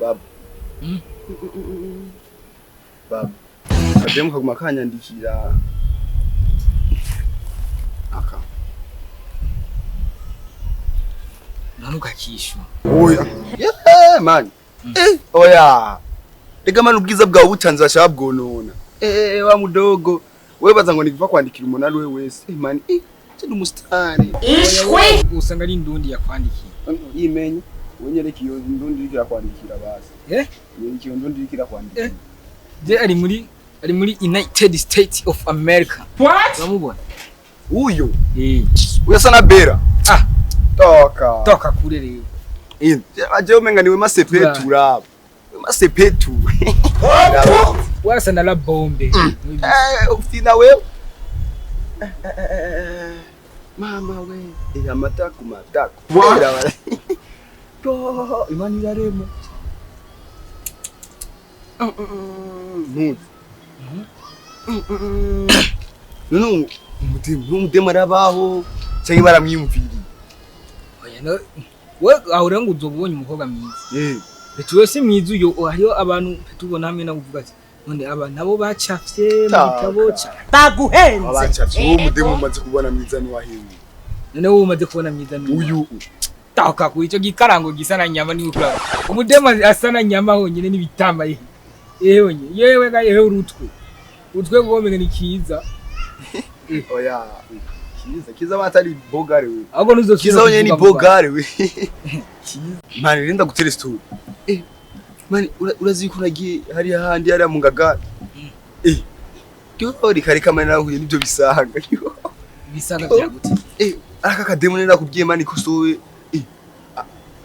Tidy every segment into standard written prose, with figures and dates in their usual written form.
Baba. Baba. Kademu kaguma kanyandikira. Aka. None ukakishura? Oya. Yeah, man. Eh, oya. Rega man, ubwiza bwawe butanze bashaka bwonona. Eh, wa mudogo. Wewe baza ngo nikuva kwandikira umuntu ari we wese. Eh, man, eh, ndi umustari. Ishwe usanga ari indundi yakwandikiye. Yimenye. Wenyereka iyo ndundi iriko irakwandikira basi. Eh? Nyereka iyo ndundi iriko irakwandikira. Eh. Je ari muri United States of America. What? Uramubona? Uyo. Eh. Uyo asa na Bera. Ah. Toka. Toka kure rero. Eh, aje umenga niwe masepetu raba. Masepetu. Wasa na la bombe. Eh, ufina wewe. Eh, eh, eh, mama we. Eh, amataku mataku. What? Yo, Imana irarema. Ntuzi. None umudemu, n'umudemu arabaho canke baramwiyumviriye? Oya no. We aho rero ngo uzobonye umukobwa mwiza. Eh, Petu wese mwiza uyo, hariho abantu tubona hamwe na uvuga ati none aba nabo bacafye mu Taka. gitabo ca. Baguhenze. Abacafye uwo mudemu umaze kubona mwiza ni wahewe. None wowe umaze kubona mwiza ni Uyu. Taka ku ico gikarango gisa na nyama ni ukura. Umudemu asa na nyama honyine n'ibitamba ye. Yewe yewe ga yewe urutwe. Utwe gomega ni kiza. Oya. Kiza, kiza batari bogare we. Ahubwo nuzosubira Kiza wenyine ni kuvuga mu Rwanda. bogare we. Kiza. Mani rinda gutera story. Eh, mani urazi ko nagiye hariya handi hariya mu Ngagara. Eh. Yo reka mani nahuye n'ibyo bisanga. Yo. Bisaga byagute. Eh, araka kademu nari nakubwiye mani ko sowe. Eh,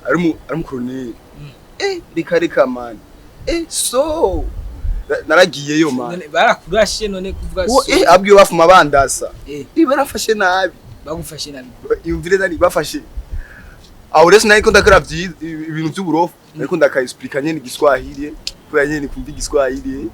ari mu colonel. Eh, reka reka mani. Eh, so naragiyeyo mani. None barakurashe none kuvuga Uwo so. eh abwiye bafuma bandasa. Eh, Eh, barafashe nabi. bagufashe nabi. Yumvire nani bafashe. Aho rero sinariko ndakora ibintu by'uburofu, ariko ndakaexplica nyene igiswahili, kubera nyene kumva igiswahili.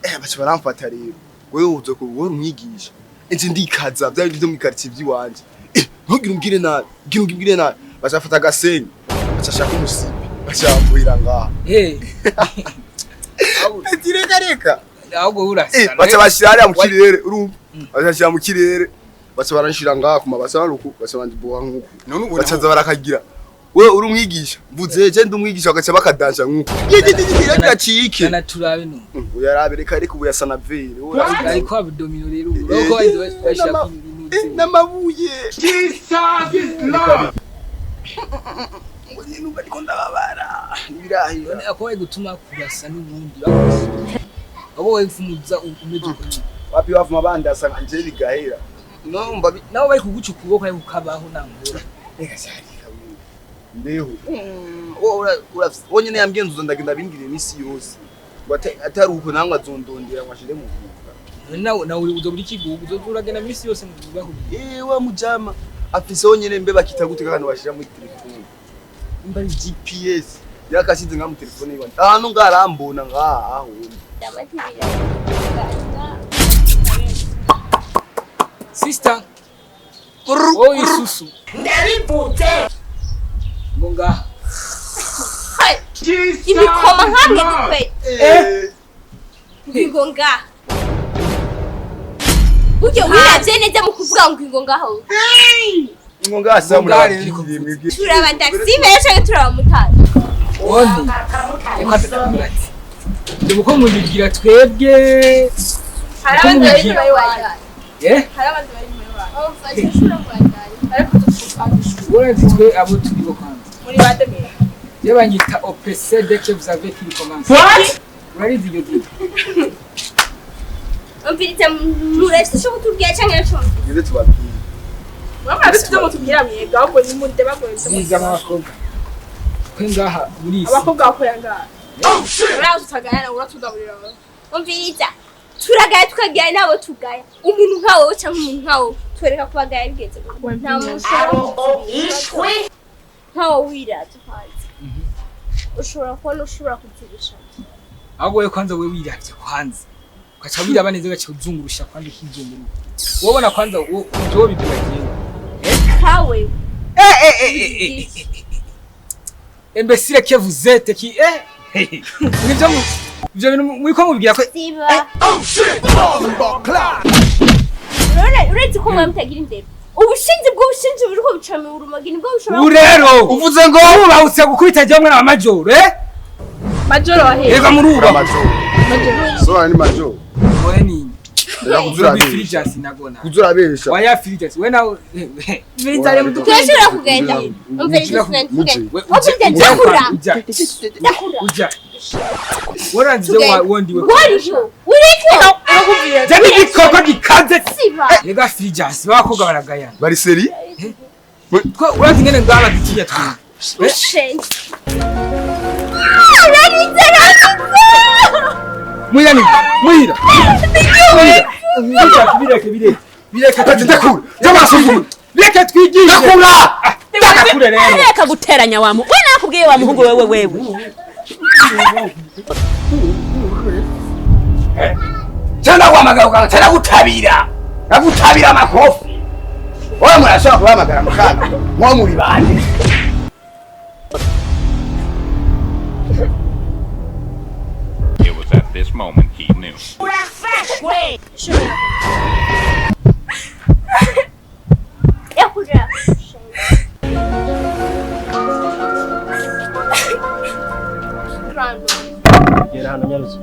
Eh, baca baramfata rero. Wewe uzo ko wowe umwigisha. Nje ndikaza bya bindi byo mu quartier by'iwanje. Eh, ntugire umbwire nabi, gira umbwire nabi. Baca bafata agasenyi, baca shaka umusipi, baca bambuhira ngaha. Eh. Ati reka reka. Ahubwo urasa. Eh, baca bashira hariya mu kirere, urumva? Baca bashira mu kirere, baca baranshira ngaha ku mabasa baruku, baca bandiboha nk'uku. None ubona Bacaza barakagira. Wewe uri umwigisha, mvuze je ndi umwigisha, bagaca bakadansha nk'uku. Yagacike. Kana turabe no. Uyarabe reka reka ubu yasa na vere. Ariko abdomino rero uko bashaka ibintu. N'amabuye. Jesus is Lord. Ngo numva ndiko ndababara. Nibirahira. None ako bari gutuma kurasa n'ubundi bakurasa. Abo bari gufumuza umeze uko nyine. Wapi bavuma bandasa nka nje bigahera. Numva Nabo bari kuguca ukuboko ariko ukabaho nta ngora. Reka cyari kabuye. Mbeho. Wowe nyene yambwiye nzuza ndagenda bingire imisi yose. Ngo atari uko nangwa azondondera ngo ashire mu mwuga. None nawe uzobura ikigugu uzoza uragenda misi yose mu bahuriye. Eh, wa mujama afise wonyene mbe bakita gute kandi bashira muri telefone. Mba ari GPS. Yakashize nga mu telefone yiwe. Ahantu ngarambona ngaha aho. Sister, wowe isusu Ndabivutse. ngo ngaha. Jesus Ibikoma is nkamwe Lord. dukwe Eh. ngo ngaha burya wiravye neza mu kuvuga ngo ngo ngaho. Ngo ngasa Ngo ngaha rero murabwiriye mwebwe. Turaba taxi benshi canke turaba mutari? Ubundi reka ndavuga ati uko mubigira twebwe. Hari abandi bari inyuma y'iwanyu. Eh? Hari abandi bari inyuma y'iwanyu. Ariko dufite Urazi twe abo turi bo kwanza. muri bande mwe. Je banyita OPC dès que vous avez qu'il commence. What? Urarizi iryo zina? Umviriza, murafise ico kutubwira canke naco? Ngeze tubabwire. Murafite ibyo mutubwira mwebwe, ahubwo nimunde bagoye ibyo Biga mutubwira. abakobwa. Twe ngaha muri isi. Abakobwa bakora ngaha. Urazi utagayana uratugaburira wowe. Umviriza, turagaya tukagaya n'abo tugaya umuntu nka wowe canke umuntu nka wowe twereka ko bagaya bigeze kure. Nta muntu ushobora kutubwira nka wowe wiravye kwanza ushobora kubona ushobora kuvyibusha. Ahubwo wewe kwanza wewe wiravye kwanza. Ugaca wiraba neza ugaca uzungurusha kwanza ukizunguruka. Wobona kwanza uwo bibwira jewe. Kawe. Imbécile que vous êtes qui nibyo ibyo bintu muriko mubwira ko Siba. Uretse ko mwe mutagira indero. Ubushinzi bw'ubushinzi buriko bucama urumogi nibwo bushobora ubu rero Uvuze ngo ubahutse gukubita jya mwana wa majoro Majoro wahe. Ega muruba majoro. So ni majoro. Oye ni Reka kuzurabesha. Filijasi nagona. Kuzurabesha. Waya Filijasi we nawe Militari mutukuru. Turashobora kugenda. Umvira Muje. tugenda. Wabujya ndakura. Ndakura. Uja. Warangize wondi we. Wariho. Uriko. Jya n'igikoko gikaze. Siba. Ega Filijasi b'abakobwa baragayana. Bari seri? Twe urazi ingene ngaba dutinya twe. Ushenzi. Urarize urarize. Muhira ni muhira. Muhira. Bireke bireke. Bireke Ati ndakura. By'amasuzuma. Bireke twigishe. Ndakura. Ndakura rero. Reka guteranya wa mu. We nakubwiye wa muhungu wewe wewe. Tena guhamagara tena gutabira. Nagutabira amakofi. Wowe murashobora kubahamagara mukana. Mwo muri bande. It was at this moment he knew. Yakura. Gera hano nyaruzi.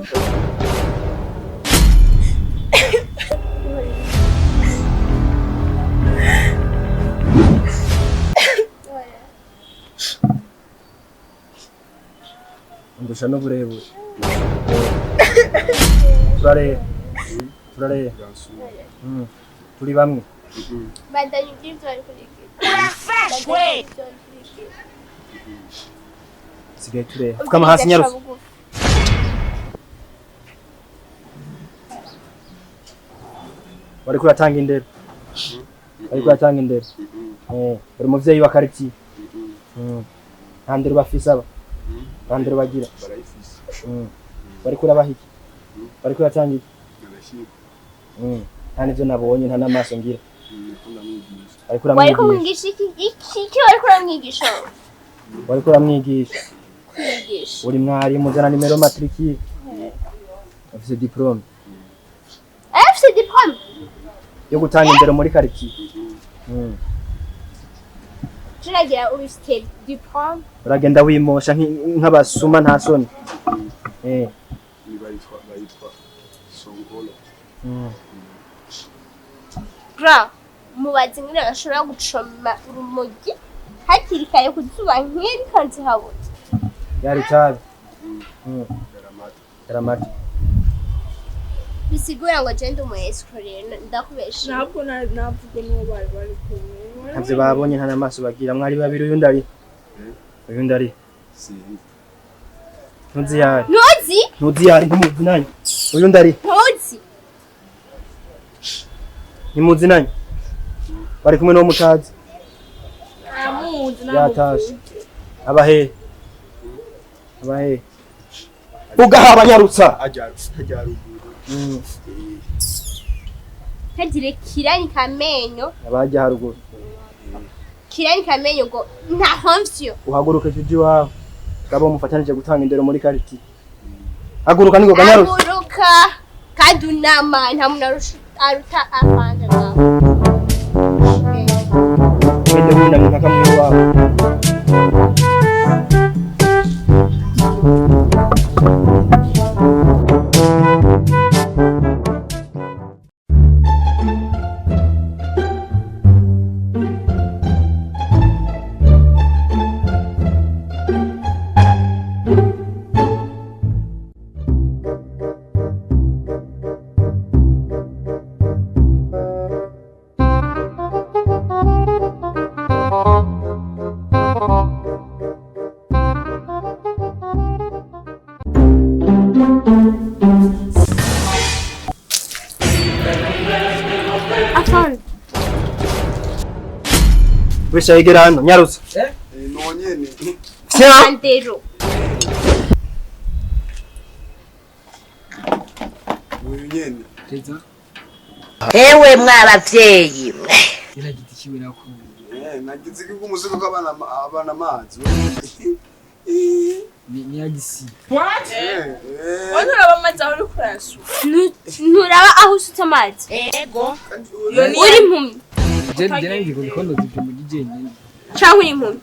Ndusha n'uburebure. Turareba. Turareba. Turi bamwe. Bandanye ibyo bari kurigira. Sigaye tureba. Pfukama hasi nyaruzi. Wariko uratanga indero. Wariko uratanga indero. Uri umuvyeyi wa quartier. Nta ndero bafise aba. Nta ndero bagira. Barayifise. Wariko urabaha iki? Wariko uratanga iki? Narashimye. Nta n'ivyo nabonye nta n'amaso ngira. Ariko ndamwigisha. Wariko Wariko uramwigisha. umwigisha iki iki iki wariko uramwigisha? Wariko uramwigisha. Kwigisha. Uri mwarimu uzana nimero matricule. Afise diplome Afise diplome. yo gutanga indero muri quartier. Turagira ubifite diplome. Uragenda wimosha nk'abasuma nta soni. Ni bayitwa Songolo. Bra, mubazi ingene bashobora gucoma urumogi hakiri kare kuzuba nk'iri kanzi habona. Yari tabi. Yaramata. Yaramata. Bisigura ngo je ndi umu escroc rero ndakubesha. Ntabwo navuga n'uwo bari bari kumwe. Ntavyo babonye nta n'amaso bagira mwari babiri uyu ndari. Uyu ndari. Sinzi. Ntuzi yari. Ntuzi? Ntuzi yari ntimuzinanye. Uyu ndari. Ntuzi? Ntimuzinanye. Bari kumwe n'uwo mutazi. Amuzi Yatashe. Abahe. Abahe. Ugaha abanyarutsa. Ajya ruguru. Ntagire kirani kamenyo. Abajya haruguru. Kirani kamenyo ngo ntahomvyo. Uhaguruke tuje iwawe. Gabo mufatanije gutanga indero muri quartier. Haguruka niko kanyarutsa. Haguruka. Kandi unama nta muntu aruta afande ngaho. Ugende wunamye mpaka mu iwawe. Afande. Wese yegera hano nyarutsa. Nonyene. Andero. Uyu nyene. Perezida Ewe mwabavyeyi. yaragiti kiwe nakuye. Nagize ko umusigo kw'abana abana amazi. Ni agisi. Wowe nturaba amazi aho uriko urayasuka. Nturaba aho usutse amazi. Iyo ni Uri impumyi Je je nangi ko bikondo zibyo mu gijenyene. canke uri impumyi?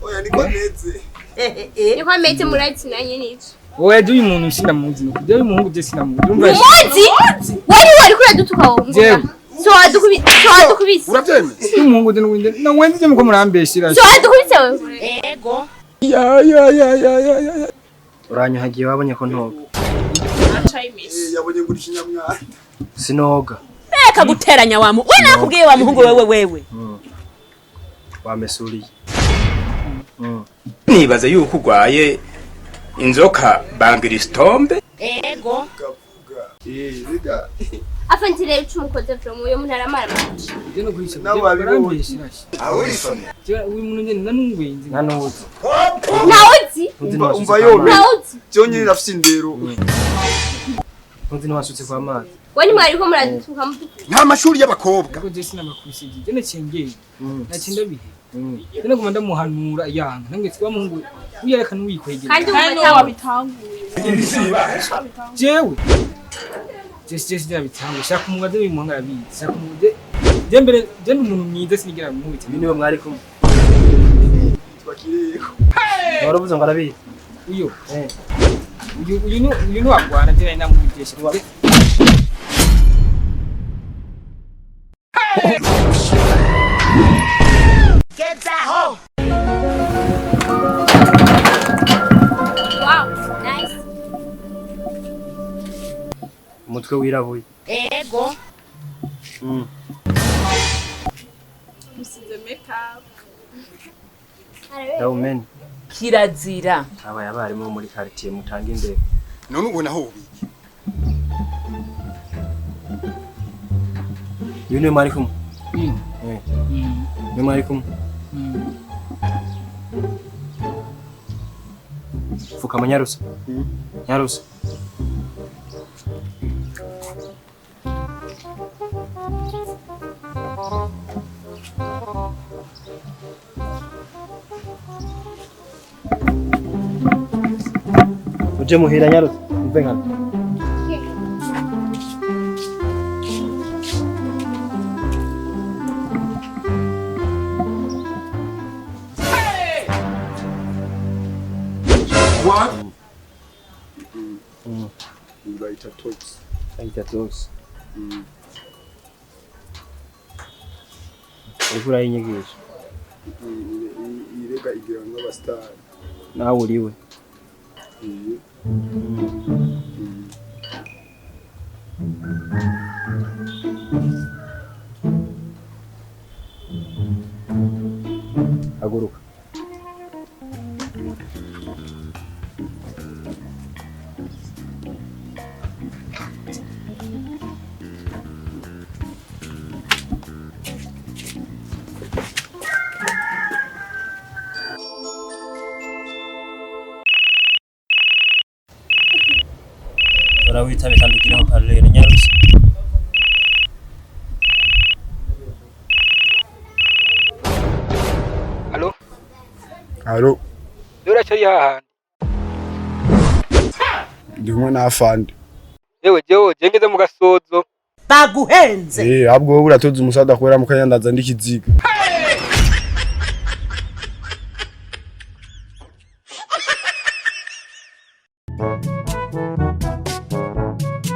Oya niko meze. Niko ameze murazinanye n'ivyo. Oya je uyu muntu sinamuzi no. Je uyu muhungu je sinamuzi. Urumva Umuzi wari wari kuradutuka wowe. Jewe. So wadukubise, so wadukubise. Uravyemeye? Uyu muhungu je n'uwinde. Na wenzi je muko murambeshira. So wadukubise wewe. Ya ya ya ya ya ya. Uranyuhagiye wabonye ko ntoga. Aca imisi. Yabonye ngo uri kinyamwanda. Sinoga. Reka guteranya wa we nakubwiye wa muhungu wewe wewe. Wamesuriye. Nibaza yuko urwaye inzoka bangiristombe. Kavuga. Rega. Afa ntireba ico umukoze from uyo muntu aramara amazi. Je no kwisha. Nawe wabibonye. Barambeshira. Aho urisone. Je uyu muntu nyene nanungwenze. Nta nuzi. Ntawe uzi? Ntuzi Umva ntiwasutse umva kwa yobe. mazi. Ntawe uzi? Jewe nyine nafise indero. Ntuzi ntiwasutse kwa mazi. We ntimwariko muradutuka mudutuka. Nta mashuri y'abakobwa. Ariko je sinamakubise je nacengeye. Nacinda bihe. Je naguma ndamuhanura yanga. Nange wa muhungu uyareka n'uwikwegera. Kandi Kandi wumva niwe atawe. wabitanguye. Jewe. Je je sinabitanga. Shaka umubaze uyu muhungu arabizi. Shaka umubaze. Je mbere je ndi umuntu mwiza sinigera nkubita. Uyu niwe mwari kumwe. Twakireko. Waravuze ngo arabizi. Uyo. Eh. Uyu uyu ni uyu ni wagwana je nari namuvugisha. Wow, nice. Umutwe wirabuye. Ego. Musize make-up. Ndawumenya. Kirazira. Abaye abarimu bo muri quartier mutanga imbere. None ubona aho ubiki? Uyu niwe mwari kumwe. Uyu. Eh. Niwe mwari kumwe. Fukama nyarusa. Nyarusa. Uje muhira nyarusa. Uve nkana. Bayita tox. Bayita tox. Uriko urayinyigisha. Irega igira nk'abastar. Nawe uriwe. Haguruka. Urawitabe kandi ugiraho parleur nyarusa. Allo? Allo, Dore cyari hahandi. ndi kumwe na afande. Yewe jewe je ngeze mu gasozo. Baguhenze. Ahubwo wowe uratoza umusaza kubera mukanyandaza ndikiziga.